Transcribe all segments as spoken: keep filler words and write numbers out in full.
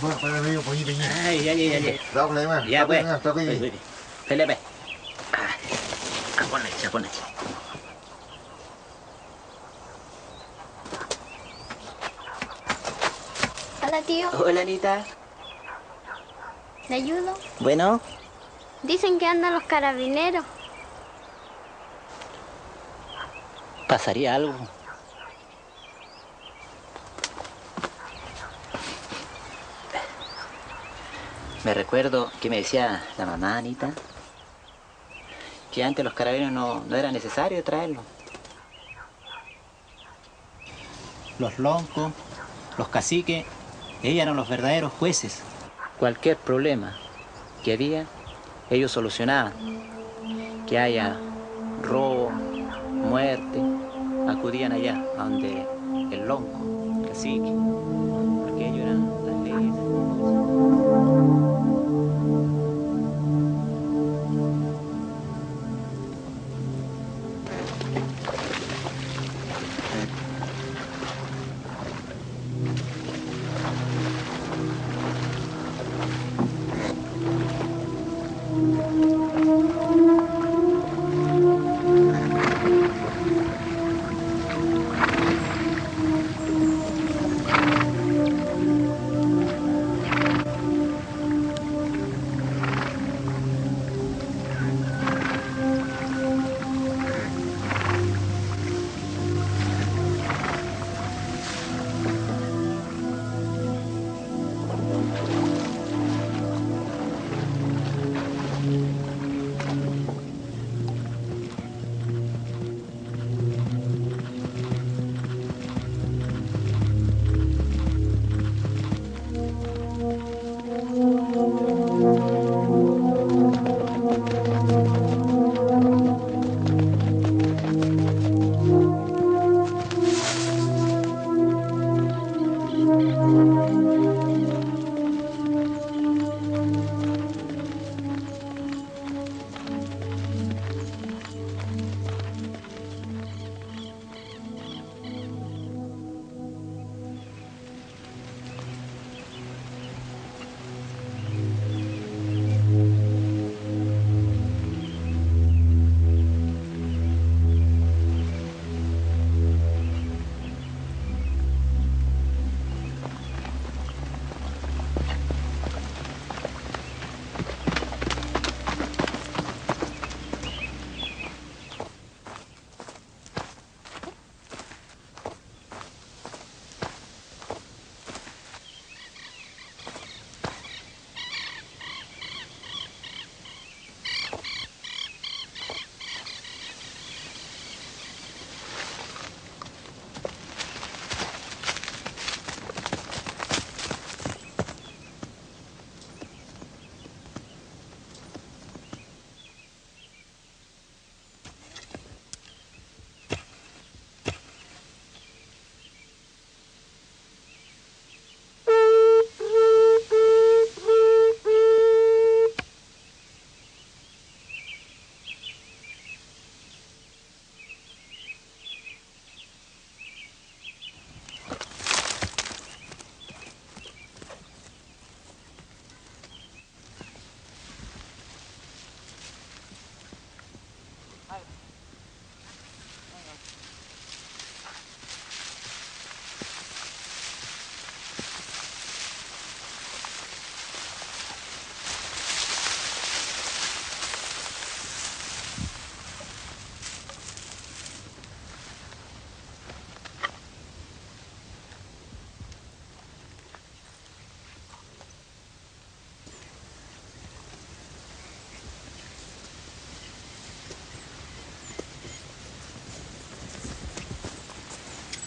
Ay, ya, ya, ya, ya. Ya, pues. Felipe. Ah, aponachi, aponachi. Hola, tío. Hola, Anita. ¿Le ayudo? Bueno. Dicen que andan los carabineros. ¿Pasaría algo? Me recuerdo que me decía la mamá, Anita, que antes los carabineros no, no era necesario traerlo. Los loncos, los caciques, ellos eran los verdaderos jueces. Cualquier problema que había, ellos solucionaban. Que haya robo, muerte, acudían allá, a donde el lonco, el cacique, porque ellos eran las leyes.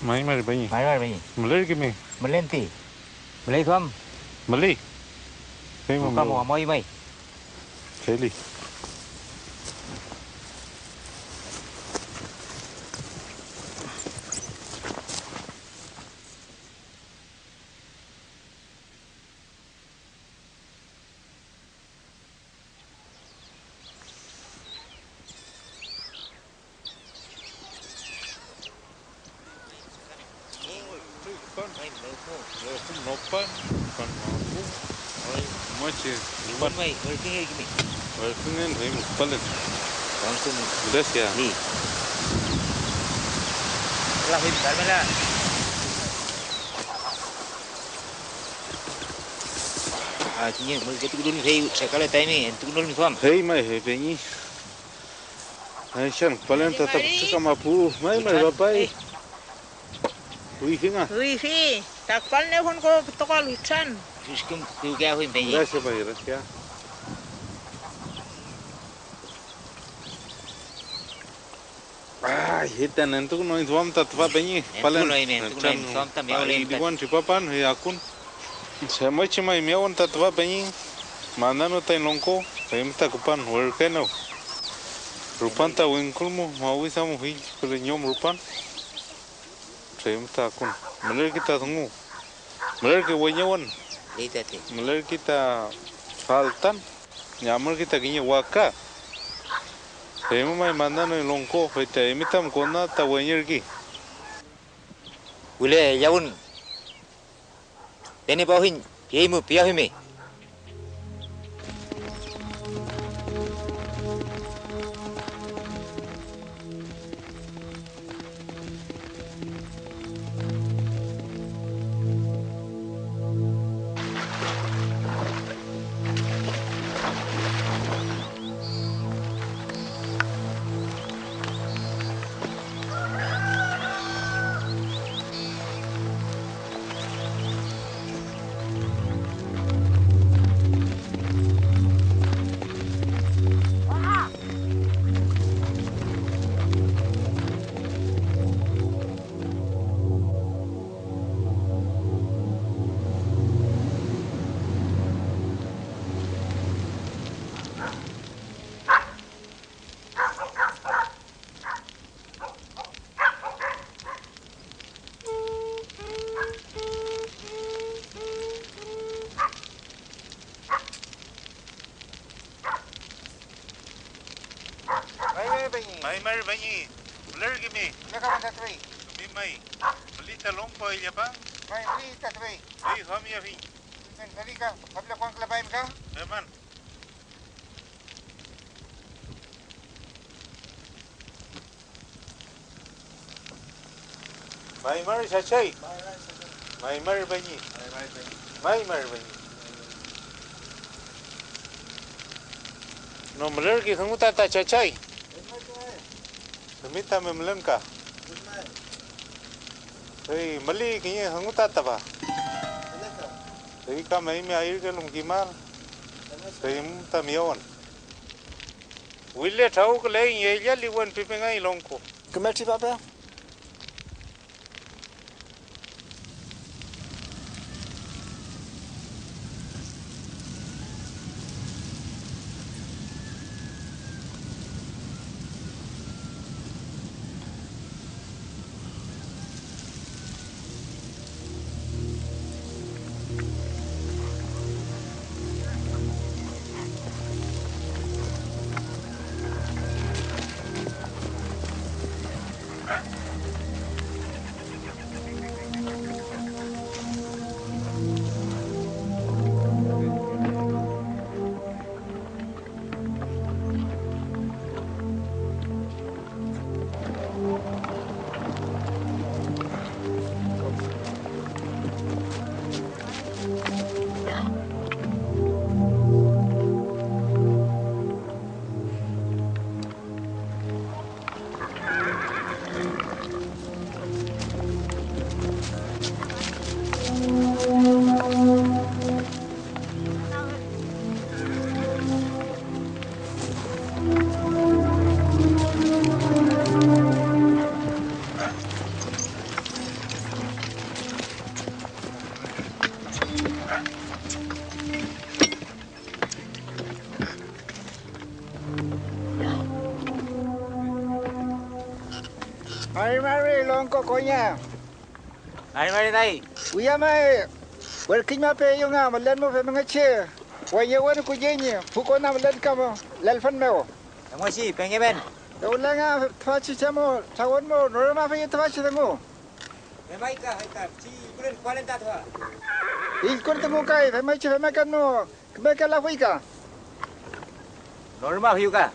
May mari peñi. May mari peñi. Mülerkimi. Mülen ti. Müley duam. Müli. Fey ruka mo amuay may. Feli. Nopan, nopan, nopan, nopan. Ay, muache, nopan. May, werküngey kimi. Werküngen, fey mupalen. Wangkung. Gracias. Sí. Hola, fey Carmela. Ah, kiñe mürke tukulun, fey sakala taymi entukunolmi duam. Fey may, fey peñi. Ay, chan, palen ta ta puchka mapu, may, may, papay. Wifi nga. Wifi, ta küpalnefun ko pütokal witran. Gracias, may, gracias. Ay, ita nentukünuy duam ta tüfa peñi, palen. Nentukünuy, nentukünuy duam ta miyawlen ta. Ay, diwan tripapan, ay, akun. Femngechi may miyawün ta tüfa peñi, manda mew taiñ longko, feymew ta küpan werküenew. Rupan ta wingkul mu, mawisa mu fill püle ñom rupan. Feymew ta akun, mülerkey ta dungu, mülerkey weñewün, mülerkey ta faltan, ñamürkey ta kiñe waka. Feymew may mandanon longko, fey ta eymi tam kona ta weñerkey. Wüle ellawün. Penepawafiñ, pieymu piwafimi. May mari peñi. May mari peñi. Mülerkimi. Müleka mantatuy. Tumi may. Mülita longko ayllapa. May mülita tüfey. Fey duamiafiñ. Fey ka, fable kuankülapaymi ka. Eman. May mari chachay. May mari peñi. May mari peñi. No mülerkey dungu ta, ta chachay. Femi tami mülen ka. Fey müli kiñe dungu ta tüfa. Fey kam eymi ayürkelu kimal. Fey mu ta miyawün. Wile trawküley ñi ella liwen pipengay longko. Küme tripape. Mari mari longko koña. Mari mari, day. Wiya may, werküñmapeeyu nga mülen mu femngechi weyewün kuyfi ñi pu kona mülen ka mu lelfün mew. Femngechi pengemen. Fewla nga tüfachi che mu trawün mu norümafiyu tüfachi dungu. Femay ka, fey ta pichi illkulen küpalen ta tüfa. Illkun dungu kay, femngechi femmekan no, kümekelafuy ka. Norma fiyu ka.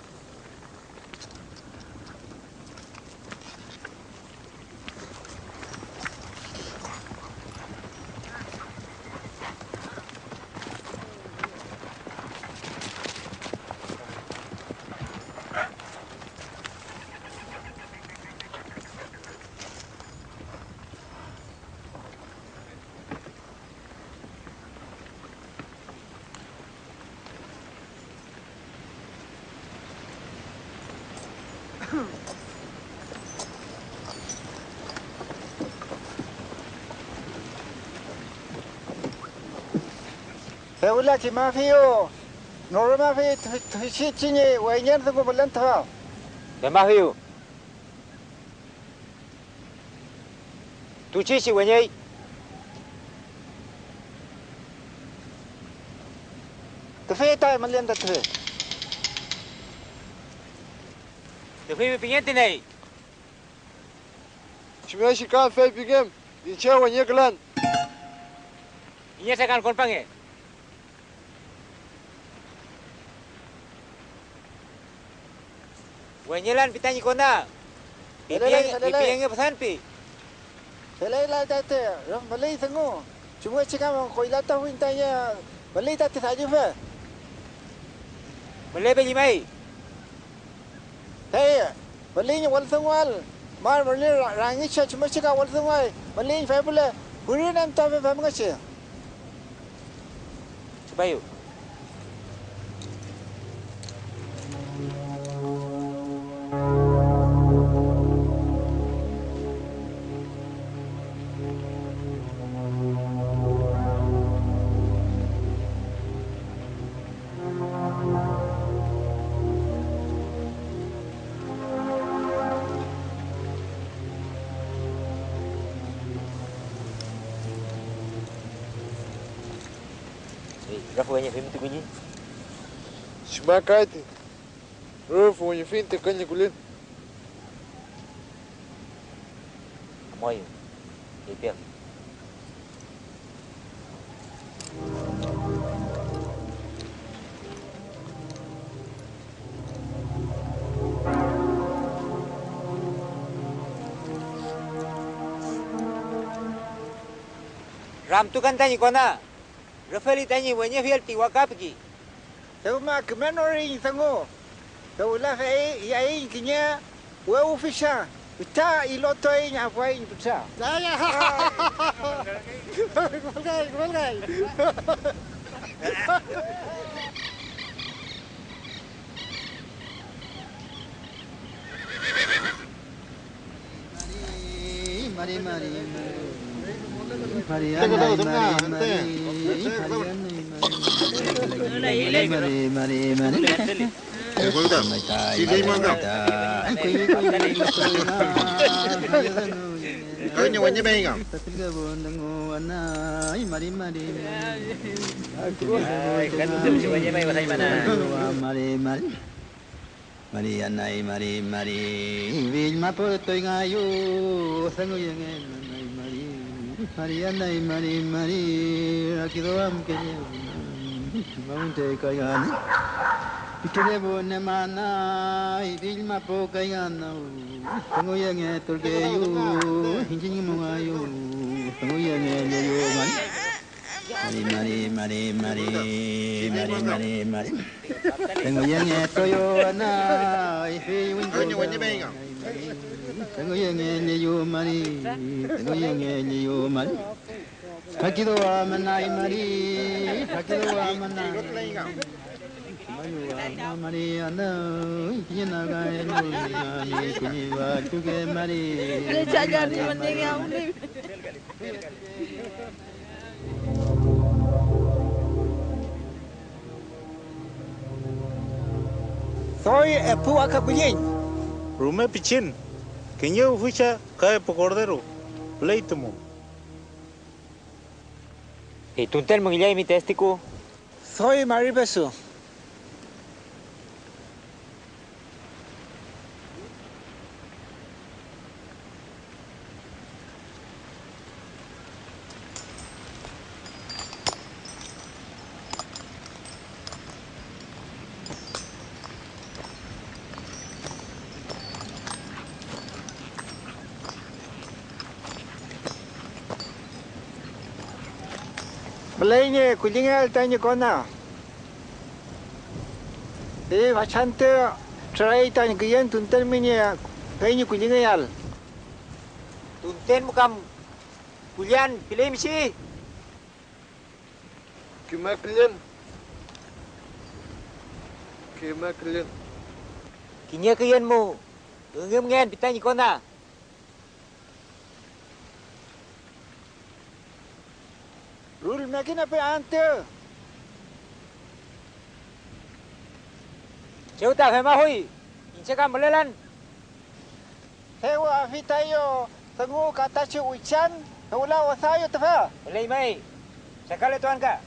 Fewla kimafiyu, no rumafi tüfi-, tüfichi ñi weñen dungu mülen tüfa. Femafiyu. Tuchichi weñey. Tüfey ta mülen ta tüfe. Tüfey mi pingentuney. Chumngechi ka feypingem, iñche weñekülen. Kiñe sakan konpange. Weñelan pi tañi kona. Feleley, ipienge-, feleley. Ipienge püsan pi. Feley lay tati rüf müley dungu, chumngechi kam koylatuafuiñ tañi müley tati dallufe. Mülepe llemay. Fey müliñ wüldunguael, mar müli ra-, rangiche chumngechi ka wüldunguay, müliñ fey püle wirin entuafe femngechi. Tripayu. Ey, rüf weñefimi ti kulliñ. Chumakay ti rüf weñefiñ ti kulliñ. Amuayu, feypiafi. Ramtukan tañi kona. Rüfeli tañi weñefiel ti waka piki. Dewma küme noriñ dungu, fewla fey iyaiñ kiñe we ufisa, fütra ilotuaiñ apuaiñ fütra. Ay. Kümelkay, kümelkay. Mari, mari, mari. Mari, anay, mari, mari. Mari, anay, mari. Mari, mari, mari. Ay, kuy, kuy, kuy. Kaña wañi venga. Mari, mari. Mari, anay, mari, mari, fill mapu tuyngayu, dunguyengen, anay, mari, mari, anay, mari, mari, rakiduamkeye, mawünte kayngana, pikele wüne manay, fill mapu kayngana, dunguyengeturkeyu, iñchiñ mongayu, dunguyengeyeyu, mari. Mari, mari, mari, mari, mari, mari, mari. Tengo ya nieto yo, anay, fi win. Tengo ya nieto yo, mari. Tengo ya nieto yo, mari. Rakiduam, anay, mari. Rakiduam, anay. Mari, anay, kiñe nagay, mari, kuñi walltuke, mari. Doy epu waka kulliñ. Rume pichin, kiñe ufisa ka epu kordero, püley tumu. ¿Y tunten müngellaymi testiku? Doy mari pesu. Müley ñi kullingeael tañi kona. Fey fachantü trürey tañi küyen tunten mi ñi, fey ñi kullingeael. Tunten mu kam kullian, pileymi chi. Küme küllün. Küme küllün. Kiñe küyen mu üngümngen pi tañi kona. Rulmekünupe antü. Chew ta femafuy, iñche ka mülelan. Dew afi tayu dungu ka tachi uchan, fewla wesa ayu tüfa. Feley may, sakaletuan ka.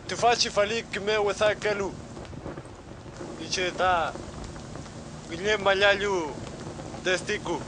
Tüfachi fali küme wesakelu. Iñche ta ngünemallallu testiku.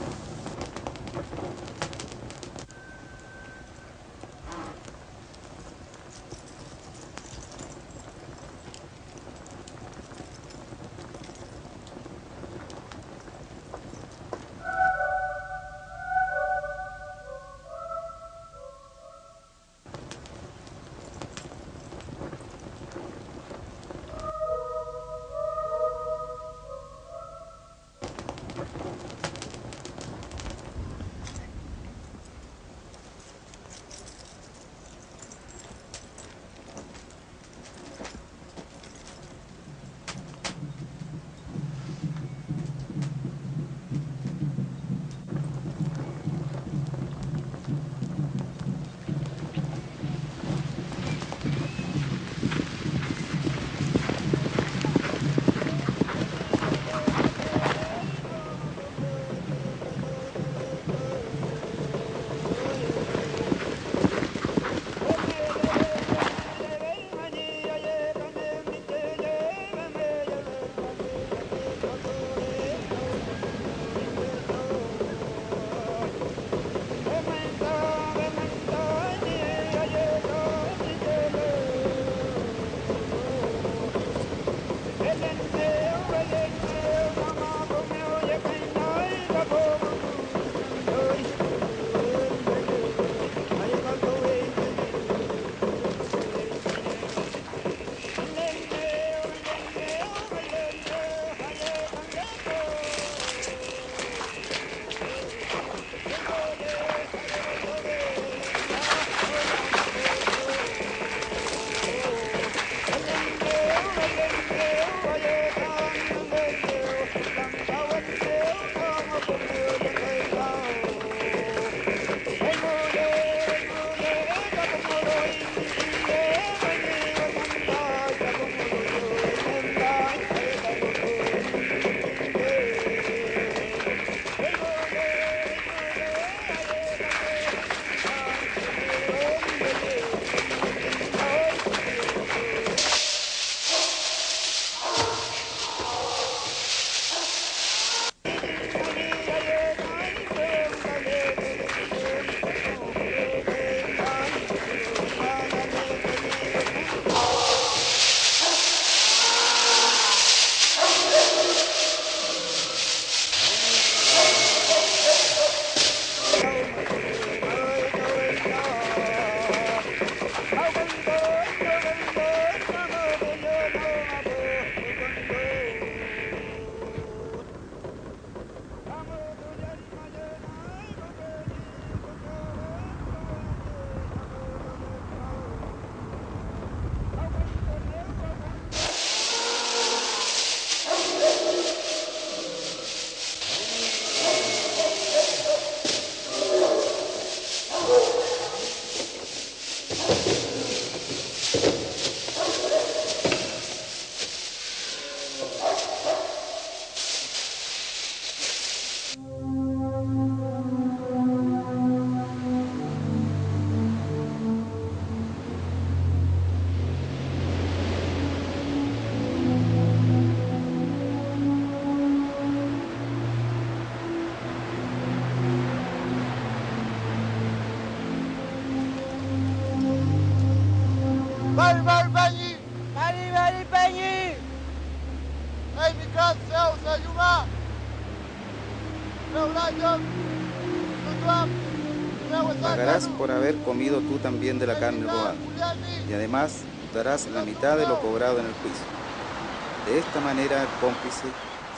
Pagarás por haber comido tú también de la carne robada, y además darás la mitad de lo cobrado en el juicio. De esta manera, el cómplice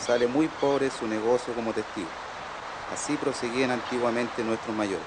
sale muy pobre de su negocio como testigo. Así proseguían antiguamente nuestros mayores.